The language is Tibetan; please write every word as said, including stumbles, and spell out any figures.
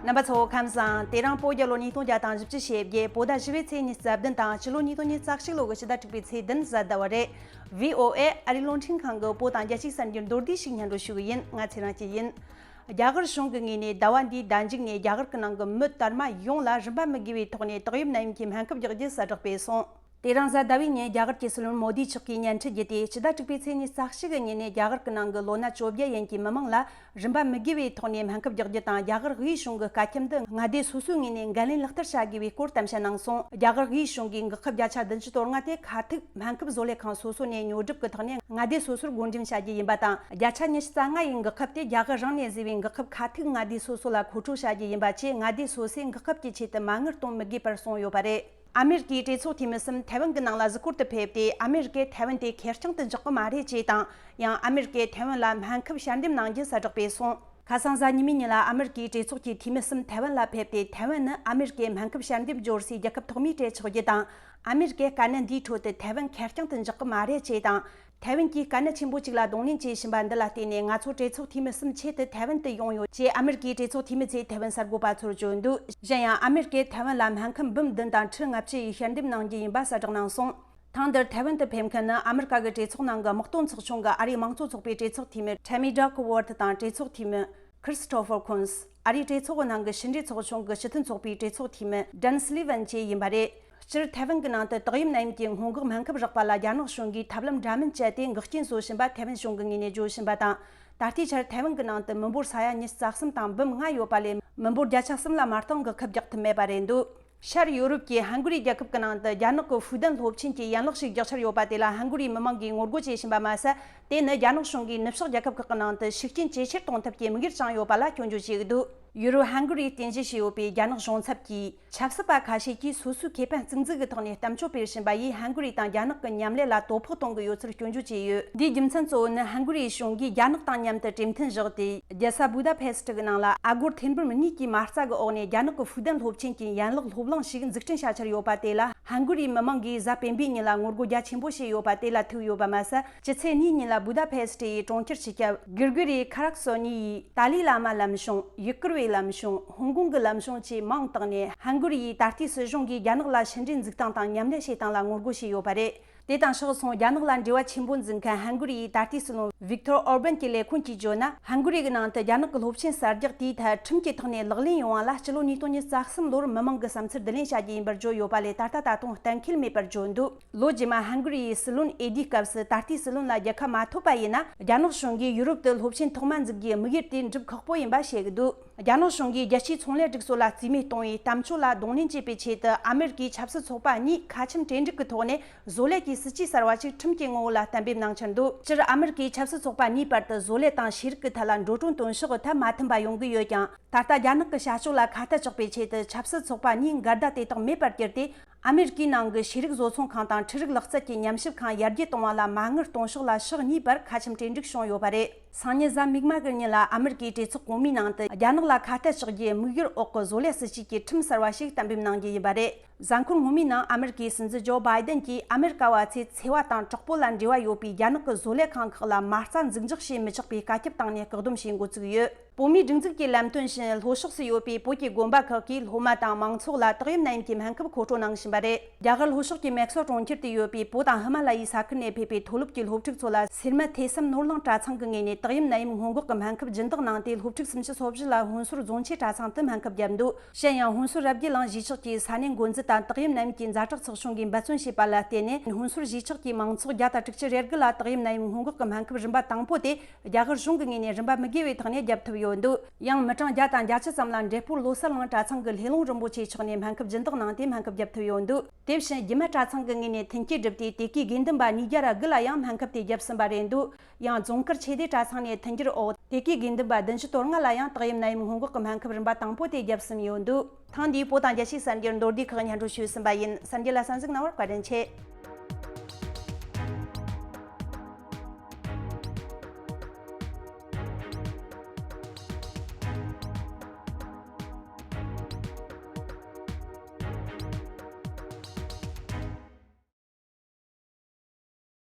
རྣམ་པ་ཚོ་ཁམས་བཟང་། དེ་རིང་བོད་རྒྱལ་ལོ་ཉིས་སྟོང་བརྒྱ་དང་བཞི་བཅུ་ཞེ་བརྒྱད། བོད་ཟླ་བཞི་པའི་ཚེས་ཉི་ཤུ་རྩ་བདུན་དང་། སྤྱི་ལོ་ཉིས་སྟོང་ཉི་ཤུ་རྩ་གཅིག་ལོ་གི་ཕྱི་ཟླ་དྲུག་པའི་ཚེས་བདུན་གཟའ་ཟླ་བ་རེད། བྷི་ཨོ་ཨེ་ཨ་རིའི་རླུང་འཕྲིན་ཁང་གི་བོད་དང་རྒྱལ་སྤྱིའི་གསར་འགྱུར་མདོར་བསྡུས་ཤིག་སྙན་སྒྲོན་ཞུ་གི་ཡིན། ང་ཚེ་རིང་སྐྱིད་ཡིན། རྒྱ་གར་གཞུང་གིས་ངོས་ནས་ཟླ་བ་འདིའི་ཟླ་མཇུག་ནས་རྒྱ་གར་གྱི་ནང་གི་མི་དར་མ་ཡོངས་ལ་རིན་པ་མི་དགོས་པའི་ཐོག་ནས་ཏོག་དབྱིབས་ནད་ཡམས་ཀྱི་སྨན་ཁབ་རྒྱག་རྒྱུ་གསལ་བསྒྲགས་སྤེལ་སོང་། དེ་རིང་གཟའ་ཟླ་བའི་ཉིན་རྒྱ་གར་གྱི་སྲིད་བློན་མོ་དི་མཆོག་གིས་སྙན་ཞུ་བརྒྱུད་དེ། ཕྱི་ཟླ་དྲུག་པའི་ཚེས་ཉི་ཤུ་རྩ་གཅིག་གི་ཉིན་ནས་རྒྱ་གར་གྱི་ནང་གི་ལོ་ན་བཅོ་བརྒྱད་ཡན་གྱི་མི་མང་ལ་རིན་པ་མི་དགོས་པའི་ཐོག་ནས་སྨན་ཁབ་རྒྱག་རྒྱུ་དང་། རྒྱ་གར་དབུས་གཞུང་གི་བཀའ་ཁྱབ་འདི་མངའ་སྡེ་སོ་སོའི་ངོས་ནས་འགན་ལེན་ལག་བསྟར་བྱ་དགོས་པའི་སྐོར་གཏམ་བཤད་གནང་སོང་། རྒྱ་གར་དབུས་གཞུང་གིས་འགག་ཁབ་བརྒྱ་ཆ་བདུན་ཅུ་དོན་ལྔ་དེ་ཁ་ཐུག་སྨན་ཁབ་བཟོ་ལས་ཁང་སོ་སོ་ནས་ཉོ་སྒྲུབ་ཀྱི་ཐོག་ནས་མངའ་སྡེ་སོ་སོར་བགོ་འགྲེམས་བྱ་རྒྱུ་ཡིན་པ་དང་། བརྒྱ་ཆ་ཉི་ཤུ་རྩ་ལྔ་ཡི་འགག་ཁབ་དེ་རྒྱ་གར་རང་ནས་བཟོས་པའི་འགག་ཁབ་ཁ་ཐུག་མངའ་སྡེ་སོ་སོ་ལ་མཁོ་སྤྲོད་བྱ་རྒྱུ་ཡིན་པ་བཅས། མངའ་སྡེ་སོ་སོས་འགག་ཁབ་ཀྱི་ཆེད་དུ་མ་དངུལ་གཏོང་མི་དགོས་པར་གསུངས་ཡོད་པ་རེད། ཨ་མེ་རི་ཀའི་གྲོས་ཚོགས་འཐུས་མི་གསུམ་ཐའེ་ཝན་གྱི་ནང་ལ་གཟིགས་སྐོར་དུ་ཕེབས་ཏེ། ཨ་མེ་རི་ཀས་ཐའེ་ཝན་དེ་ཁེར་རྐྱང་དུ་འཇོག་གི་མ་རེད་ཅེས་དང་། ཡང་ཨ་མེ་རི་ཀས་ཐའེ་ཝན་ལ་སྨན་ཁབ་ཞལ་འདེབས་གནང་རྒྱུ་གསལ་བསྒྲགས་སྤེལ་སོང་། ཁ་སང་གཟའ་ཉི་མའི་ཉིན་ལ་ཨ་མེ་རི་ཀའི་གྲོས་ཚོགས་ཀྱི་འཐུས་མི་གསུམ་ཐའེ་ཝན་ལ་ཕེབས་ཏེ། ཐའེ་ཝན་ནི་ཨ་མེ་རི་ཀས་སྨན་ཁབ་ཞལ་འདེབས་འབྱོར་སའི་རྒྱལ་ཁབ་ཐོག་མའི་གྲས་ཆགས་རྒྱུ་དང་། ཨ་མེ་རི་ཀས་དཀའ་གནད་འདིའི་ཁྲོད་དུ་ཐའེ་ཝན་ཁེར་རྐྱང་དུ་འཇོག་གི་མ་རེད་ཅེས་དང་། ཐའེ་ཝན་གྱིས་དཀའ་གནད་ཆེན་པོ་གཅིག་ལ་གདོང་ལེན་བྱེད་བཞིན་པ་འདི་ལ་བརྟེན་ནས། ང་ཚོ་གྲོས་ཚོགས་འཐུས་མི་གསུམ་ཆེད་དུ་ཐའེ་ཝན་དུ་ཡོང་ཡོད་ཅེས་ཨ་མེ་རི་ཀའི་གྲོས་ཚོགས་འཐུས་མི་ཚོས་ཐའེ་ཝན་གསར་འགོད་པ་ཚོར་བརྗོད་འདུག་གཞན་ཡང་ཨ་མེ་རི་ཀས་ཐའེ་ཝན་ལ་སྨན་ཁབ་འབུམ་བདུན་དང་ཁྲི་ལྔ་བཅུ་ཡི་ཞལ་འདེབས་གནང་རྒྱུ་ཡིན་པ་གསལ་བསྒྲགས་གནང་སོང་། ཐེངས་འདིར་ཐའེ་ཝན་དུ་ཕེབས་མཁན་ནི་ཨ་མེ་རི་ཀ་གི་གྲོས་ཚོགས་ནང་གི་དམག་དོན་ཚོགས་ཆུང་གི་ཨ་རིའི་དམངས་གཙོ་ཚོགས་པའི་གྲོས་ཚོགས་འཐུས་མི་Tammy Duckworth དང་། གྲོས་ཚོགས་འཐུས་མི་Christopher Coons། ཨ་རིའི་གྲོས་ཚོགས་ནང་གི་ཕྱི་འབྲེལ་ཚོགས་ཆུང་གི་སྤྱི་མཐུན་ཚོགས་པའི་གྲོས་ཚོགས་འཐུས་མི་Dan Sullivan བཅས་ཡིན་པ་རེད། སྤྱིར་ཐའེ་ཝན་གྱི་ནང་དུ་ཏོག་དབྱིབས་ནད་ཡམས་ཀྱི་སྔོན་འགོག་སྨན་ཁབ་རག་པ་ལ་རྒྱ་ནག་གཞུང་གིས་ཐབས་ལམ་འདྲ་མིན་སྤྱད་དེ་འགོག་རྐྱེན་བཟོ་བཞིན་པ་ཐའེ་ཝན་གཞུང་གི་ངོས་ནས་བརྗོད་བཞིན་པ་དང་། ད་ལྟའི་ཆར་ཐའེ་ཝན་གྱི་ནང་དུ་མི་འབོར་ས་ཡ་ཉི་ཤུ་རྩ་གསུམ་དང་འབུམ་ལྔ་ཡོད་པ་ལས། མི་འབོར་བརྒྱ་ཆ་གསུམ་ལ་མ་གཏོགས་འགོག་ཁབ་རྒྱག་ཐུབ་མེད་པ་རེད་འདུག་ཤར་ཡོ་རོབ་ཀྱི་ཧང་གུ་རི་རྒྱལ་ཁབ་ཀྱི་ནང་དུ་རྒྱ་ནག་གི་ཧྥུའུ་ཏན་སློབ་ཆེན་གྱི་ཡན་ལག་ཞིག་རྒྱག་འཆར་ཡོད་པ་དེ་ལ་ཧང་གུ་རིའི་མི་མང་གིས་ངོ་རྒོལ་བྱེད་བཞིན་པ་མ་ཟད། དེ་ནི་རྒྱ་ནག་གཞུང་གིས་ནུབ་ཕྱོགས་རྒྱལ་ཁབ་ཁག་གི་ནང་དུ་ཤུགས་རྐྱེན་ཇེ་ཆེར་གཏོང་ཐབས་ཀྱི་དམིགས་ཡུལ་བཅངས་ཡོད་པ་ལ་སྐྱོན་བརྗོད་བྱེད་ཀྱི་འདུག་ཡུ་རོབ་ཧང་གུ་རིའི་རྟེན་གཞི་བྱས་ཡོད་པའི་རྒྱ་ནག་གཞུང་ཚབ་ཀྱིས། ཆབ་སྲིད་པ་ཁ་ཤས་ཀྱིས་སོ་སོའི་ཁེ་ཕན་རྩིག་འཛུགས་ཀྱི་ཐོག་ནས་གཏམ་བརྗོད་སྤེལ་བཞིན་པ་ཡིས་ཧང་གུ་རི་དང་རྒྱ་ནག་གི་མཉམ་ལས་ལ་དོ་ཕོག་གཏོང་གི་ཡོད་ཚུལ་སྐྱོན་བརྗོད་བྱས་ཡོད། འདིའི་རྒྱུ་མཚན་གཙོ་བོ་ནི་ཧང་གུ་རིའི་གཞུང་གིས་རྒྱ་ནག་དང་མཉམ་དུ་གྲོས་མཐུན་བཞག་སྟེ། རྒྱལ་ས་བུ་དཱ་ཕེ་སི་ཊི་གི་ནང་ལ་ཨ་སྒོར་ཐེར་འབུམ་གཉིས་ཀྱི་མ་རྩ་གི་འོག་ནས་རྒྱ་ནག་གི་ཧྥུའུ་ཏན་སློབ་ཆེན་གྱི་ཡན་ལག་སློབ་གླིང་ཞིག་འཛུགས་སྐྲུན་བྱ་འཆར་ཡོད་པ་དེ་ལ། ཧང་གུ་རིའི་མི་མང་གིས་གཟའ་སྤེན་པའི་ཉིན་ལ་ངོ་རྒོལ་རྒྱ་ཆེན་པོ་བྱས་ཡོད་པ་དེ་ལ་ཐུག་ཡོད་པ་མ་ཟད། ཕྱི་ཚེས་གཉིས་ཉིན་ལ་བུ་དཱ་ཕེ་སི་ཊི་ཡི་གྲོང་ཁྱེར་སྤྱི་ཁྱབ་གྷིར་གྷི་རི་ཁ་རག་སོ་ནི་ཡིས་ཏཱ་ལའི་བླ་མ་ལམ་བྱུང་། ཡུ་གུར་བའི་ལམ་བྱུང་། ཧོང་ཀོང་གི་ལམ་བྱུང་བཅས་མིང་བཏགས་ནས། ཧང་གུ་རི་ཡི་ད་ལྟའི་སྲིད་གཞུང་གིས་རྒྱ་ནག་ལ་ཕྱི་འབྲེལ་འཛུགས་སྟངས་དང་མཉམ་ལས་བྱེད་སྟངས་ལ་ངོ་རྒོལ་བྱས་ཡོད་པ་རེད། དེ་དང་ཕྱོགས་མཚུངས། རྒྱ་ནག་ལ་འབྲེལ་བ་ཆེན་པོ་འཛིན་མཁན་ཧང་གུ་རི་ཡི་ད་ལྟའི་སྲིད་བློན་ཝིག་ཏོར་ཨོར་བན་གྱི་ལས་ཁུངས་ཀྱིས་བརྗོད་ན། ཧང་གུ་རི་གི་ནང་དུ་རྒྱ་ནག་གི་སློབ་ཆེན་གསར་རྒྱག་དེའི་ཐད་ཁྲིམས་ཀྱི་ཐོག་ནས་ལག་ལེན་ཡོང་བ་ལ། སྤྱི་ལོ་ཉིས་སྟོང་ཉི་ཤུ་རྩ་གསུམ་ལོར་མི་མང་གི་བསམ་ཚུལ་བསྡུ་ལེན་བྱ་རྒྱུ་ཡིན་པར་བརྗོད་ཡོད་པ་ལས། ད་ལྟ་ད་དུང་གཏན་འཁེལ་མེད་པར་བརྗོད་འདུག་ལོ་རྗེས་མ་ཧང་གུ་རི་ཡི་སྲིད་བློན་ཨེ་ཌིའི་སྐབས་སུ་ད་ལྟའི་སྲིད་བློན་ལ་རྒྱལ་ཁ་མ་ཐོབ་པ་ཡིན་ན། རྒྱ་ནག་གཞུང་གིས་ཡུ་རོབ་ཏུ་སློབ་ཆེན་ཐོག་མ་འཛུགས་རྒྱུའི་དམིགས་ཡུལ་དེ་འགྲུབ་ཁག་པོ་ཡིན་པ་བཤད་ཀྱི་འདུག་རྒྱ་ནག་གཞུང་གིས་རྒྱལ་སྤྱིའི་ཚོང་ལས་སྒྲིག་སྲོལ་ལ་རྩིས་མེད་གཏོང་བའི་གཏམ་བརྗོད་ལ་གདོང་ལེན་བྱེད་པའི་ཆེད་དུ། ཨ་མེ་རི་ཀའི་ཆབ་སྲིད་ཚོགས་པ་གཉིས་ཁ་ཆེམས་གྲོས་འགྲིག་གི་ཐོག་ནས། བཟོ་ལས་ཀྱི་སྲིད་ཇུས་གསར་བ་ཞིག་ཁྲིམས་ཀྱི་ངོ་བོ་ལ་གཏན་འབེབས་གནང་འཆར་འདུག་སྤྱིར་ཨ་མེ་རི་ཀའི་ཆབ་སྲིད་ཚོགས་པ་གཉིས་བར་དུ་བཟོ་ལས་དང་ཤེས་རིག་གི་ཐད་ལ་འགྲོ་གྲོན་སྟོན་ཕྱོགས་ཀྱི་ཐད་མ་མཐུན་པ་ཡོང་གི་ཡོད་ཀྱང་། ད་ལྟ་རྒྱ་ནག་གི་བྱ་སྤྱོད་ལ་ཁ་གཏད་གཅོག་པའི་ཆེད་དུ་ཆབ་སྲིད་ཚོགས་པ་གཉིས་འགལ་ཟླ་དེ་དག་མེད་པར་གྱུར་ཏེ། ཨ་མེ་རི་ཀའི་ནང་གི་ཤེས་རིག་བཟོ་ཚོང་ཁང་དང་ཁྲིམས་རིག་ལག་རྩལ་གྱི་ཉམས་ཞིབ་ཁང་ཡར་རྒྱས་གཏོང་བ་ལ་མ་དངུལ་གཏོང་ཕྱོགས་ལ་ཕྱོགས་གཉིས་བར་ཁ་ཆེམས་གྲོས་འགྲིག་བྱུང་ཡོད་པ་རེད། སང་ཉིན་གཟའ་མིག་དམར་གྱི་ཉིན་ལ་ཨ་མེ་རི་ཀའི་གྲོས་ཚོགས་གོང་མའི་ནང་དུ་རྒྱ་ནག་ལ་ཁ་གཏད་གཅོག་རྒྱུའི་དམིགས་ཡུལ་འོག་གི་བཟོ་ལས་སྲིད་ཇུས་ཀྱི་ཁྲིམས་གསར་བ་ཞིག་གཏན་འབེབས་གནང་རྒྱུ་ཡིན་པ་རེད། གཟའ་འཁོར་སྔོན་མའི་ནང་ཨ་མེ་རི་ཀའི་སྲིད་འཛིན་ཇོ་བྷའི་ཏན་གྱིས་ཨ་མེ་རི་ཀ་བ་ཚོས་འཚེ་བ་དང་དྲག་པོ་ལ་འབྲེལ་བ་ཡོད་པའི་རྒྱ་ནག་གི་བཟོ་ལས་ཁང་ཁག་ལ་མ་རྩ་འཛུགས་འཇོག་བྱེད་མི་ཆོག་པའི་བཀའ་ཁྱབ་བཏང་ནས་བཀག་སྡོམ་བྱེད་འགོ་བཙུགས་ཡོད། བོད་མིའི་སྒྲིག་འཛུགས་ཀྱི་ལམ་སྟོན་བཞིན། ལྷོ་ཕྱོགས་སུ་ཡོད་པའི་བོད་ཀྱི་དགོན་པ་ཁག་གིས་སློབ་མ་དང་མང་ཚོགས་ལ་ཏོག་དབྱིབས་ནད་ཡམས་ཀྱི་སྨན་ཁབ་མཁོ་སྤྲོད་གནང་བཞིན་པ་རེད། རྒྱ་གར་ལྷོ་ཕྱོགས་ཀྱི་མེག་སོ་གྲོང་ཁྱེར་དུ་ཡོད་པའི་བོད་དང་ཧི་མ་ལ་ཡའི་ས་ཁུལ་ནས་ཕེབས་པའི་མཐོ་སློབ་ཀྱི་སློབ་ཕྲུག་ཚོ་ལ། སེར་སྨད་ཐོས་བསམ་ནོར་གླིང་གྲྭ་ཚང་གི་ངོས་ནས་ཏོག་དབྱིབས་ནད་ཡམས་སྔོན་འགོག་གི་སྨན་ཁབ་སྦྱིན་བདག་གནང་སྟེ། སློབ་ཕྲུག་སུམ་ཅུ་སོ་བཞི་ལ་ཧུན་སུར་རྫོང་ཆེན་གྲྭ་ཚང་དུ་སྨན་ཁབ་བརྒྱབ་འདུག་གཞན་ཡང་ཧུན་སུར་རབ་རྒྱས་གླིང་གཞིས་ཆགས་ཀྱི་ས་གནས་འགོ་འཛིན་དང་ཏོག་དབྱིབས་ནད་ཡམས་ཀྱི་ཛ་དྲག་ཚོགས་ཆུང་གིས་འབད་བརྩོན་བྱས་པ་ལ་བརྟེན་ནས། ཧུན་སུར་གཞིས་ཆགས་ཀྱི་མང་ཚོགས་བརྒྱ་དང་དྲུག་ཅུ་རེ་དགུ་ལ་ཏོག་དབྱིབས་ནད་ཡམས་སྔོན་འགོག་གི་སྨན་ཁབ་རིམ་པ་དང་པོ་དེ། རྒྱ་གར་གཞུང་གི་ངོས་ནས་རིན་པ་མི་དགོས་པའི་ཐོག་ནས་བརྒྱབ་ཐུབ་ཡོད་འདུག་ཡང་མི་གྲངས་བརྒྱ་དང་བརྒྱད་ཅུ་ཙམ་ལ་འབྲས་སྤུངས་བློ་གསལ་གླིང་གྲྭ་ཚང་གི་ལྷུས་ལུང་རིན་པོ་ཆེ་མཆོག་ནས་སྨན་ཁབ་སྦྱིན་བདག་གནང་སྟེ་སྨན་ཁབ་བརྒྱབ་ཐུབ་ཡོད་འདུག་དེ་བཞིན་རྒྱུད་སྨད་གྲྭ་ཚང་གི་ངོས་ནས་མཐུན་རྐྱེན་བསྒྲུབས་ཏེ། དེ་གའི་དགེ་འདུན་པ་ཉིས་བརྒྱ་ར་དགུ་ལ་ཡང་སྨན་ཁབ་དེ་བརྒྱབ་ཟིན་པ་རེད་འདུག་ཡང་རྫོང་དཀར་ཆོས་སྡེ་གྲྭ་ཚང་ནས་མཐུན་འགྱུར་འོག་དེ་གའི་དགེ་འདུན་པ་བདུན་ཅུ་དོན་ལྔ་ལ་ཡང་ཏོག་དབྱིབས་ནད་ཡམས་སྔོན་འགོག་གི་སྨན་ཁབ་རིམ་པ་དང་པོ་དེ་བརྒྱབ་ཟིན་ཡོད་འདུག་ཐེངས་འདིའི་བོད་དང་རྒྱལ་སྤྱིའི་གསར་འགྱུར་མདོར་བསྡུས་ཁག་སྙན་སྒྲོན་ཞུས་ཟིན་པ་ཡིན། གསར་འགྱུར་ལ་གསན་གཟིགས་གནང་བར་བཀའ་དྲིན་ཆེ།